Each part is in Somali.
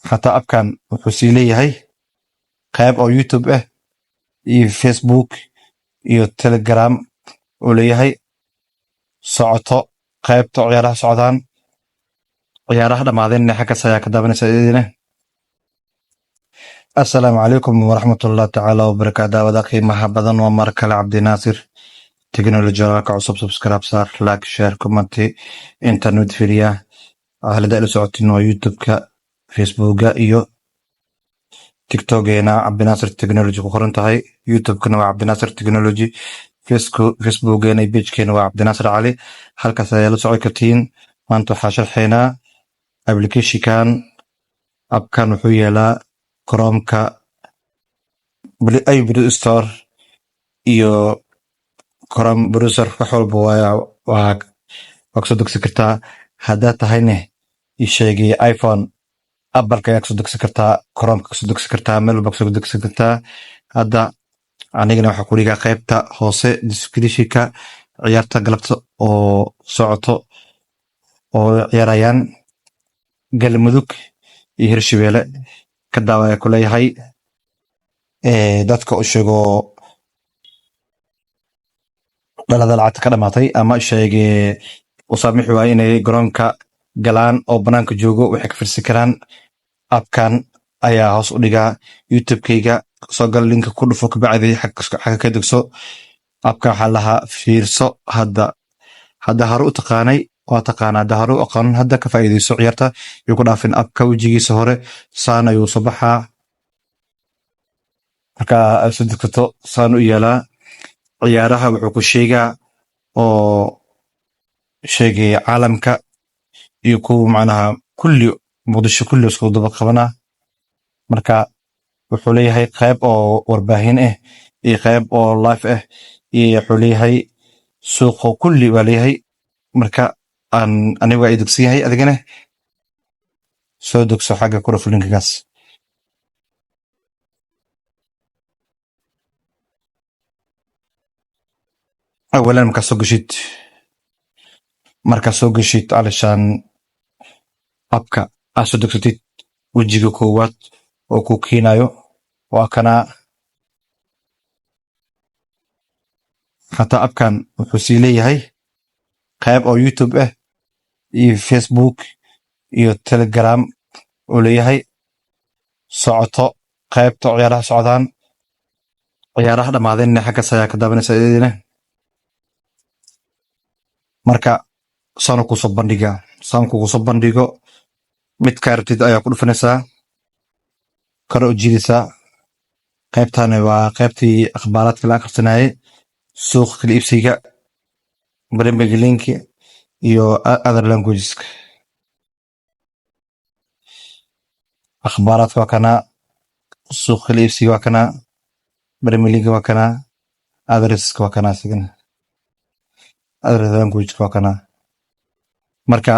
Xataa appkan wuxuu sii leeyahay qayb oo YouTube ah iyo Facebook iyo Telegram uu leeyahay. Socoto qaybta ciyaaraha socdaan, ciyaaraha dhammaadeenna xaggaas ayaa ka daawanaysa idina. Assalaamu calaykum waraxmatullahi tacaala wabarakaatu. Daawada qiimaha badan, waa mar kale Cabdinaasir Technology. Walaalka cusub, subscribe saar, like, share, comment, internet fiiriya. Aalada ila socotin waa YouTube-ka, Facebooka iyo TikTokeena Cabdinaasir Technology ku qoran tahay. YouTube-kana waa Cabdinaasir Technology, Facebookeena iyo pagekeena waa Cabdinaasir Cali. Halkaas ayaa la socon kartiin. Maanta waxaa sharxaynaa applicationkan. Appkan wuxuu yeelaa Chromeka, Play Store iyo Chrome browser. Wax walba waa kasoo degsi kartaa. Haddaad tahayne ii sheegay iPhone, Appleka ayaa kasoo degsi kartaa, Chromeka kasoo degsi kartaa, meel walba kasoo degsi kartaa. Hadda anigana waxaa ku dhigaa qaybta hoose descriptionka ciyaarta galabta oo socoto oo ciyaarayaan Galmudug iyo Hirshabeelle. Ka daawa ayaa ku leeyahay. Dadka u sheego dhalada lacagta ka dhamaatay ama sheege u saamixi waaya inay garoonka galaan oo banaanka joogo, waxay ka firsi karaan appkan ayaa hoos u dhigaa. YouTube-kayga soo gal, linka ku dhufo, kabacdi xagga ka degso appka. Waxaa lahaa fiirso. Hadda hore u taqaanay, waa taqaanaa. Hadda hore u aqoonin, hadda ka faa'iidayso ciyaarta iyo ku dhaafin. Appka wejigiisa hore saan ayuu soo baxaa. Marka aad soo degsato, saan u yeelaa. Ciyaaraha wuxuu ku sheegaa oo sheegaya caalamka iyo kuwa macnaha kulli Muqdisho kulli isku daba qabanaa. Marka wuxuu leeyahay qayb oo warbaahin ah iyo qayb oo live ah iyo wuxuu leeyahay suuqo kulli waa leeyahay. Marka aan aniga waa i degsan yahay, adigana soo degso, xagga ku dhufo linkigaas. Awalan markaa soo geshid alishaan appka aad soo degsatid, wejiga koowaad oo ku keenayo waa kana. Xataa appkan wuxuu sii leeyahay qayb oo YouTube ah iyo Facebook iyo Telegram uu leeyahay. Socoto qaybta ciyaaraha socdaan, ciyaaraha dhammaadeenna xaggaas ayaa ka daawanaysa idina. Marka saanu kusoo bandhigaa, saan kugu soo bandhigo, midkaa rabtid ayaa ku dhufanaysaa, kore u jiidaysaa. Qaybtani waa qaybtii akhbaaraadka la akhrisanayay, suuqa kala iibsiga, Premier League iyo other languages. Akhbaaraadka waa kana, suuqa kala iibsiga waa kana, Premier League waa kana, others waa kana, isigana other language waa kana. Marka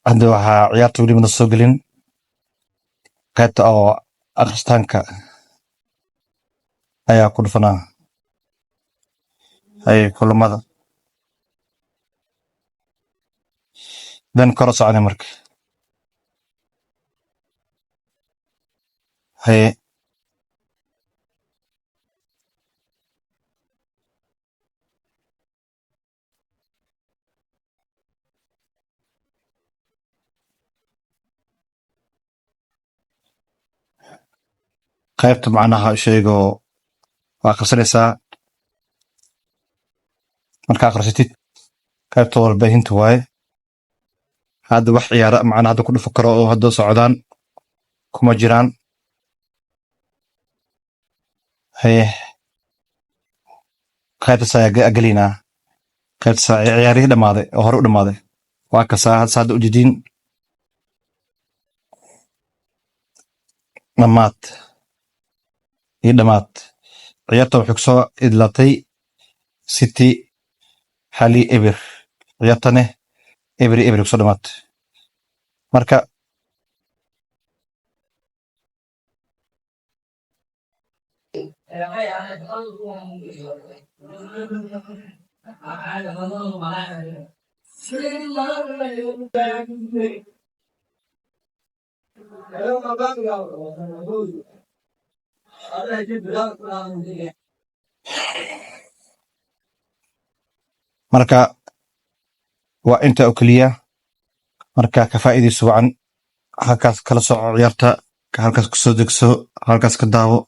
hadda waxaa ciyaarta weli mana soo gelin. Qaybta oo akhristaanka ayaa ku dhufanaa hay kulamada dan koro socda. Marka haye qaybta macnaha sheego waa akhrisanaysaa. Markaa akhrisatid, qaybta warbaahinta waaye. Hadda wax ciyaara macnaha hadda ku dhufo karo oo hadda socdaan kuma jiraan. Haye, qaybtaas ayaa gelinaa, qaybtaas ayaa ciyaarihii dhammaaday oo hore u dhammaaday. Waa kasaa hadda hadda ujeediin dhammaad iyo dhammaad. Ciyaarta waxay kusoo idlaatay City 1-0. Ciyaartane 0-0 kusoo dhamaatay. Marka Marka waa inta oo keliya. Marka ka faa'iidayso wacan. Halkaas kala soco ciyaarta, halkaas kusoo degso, halkaas ka daawo.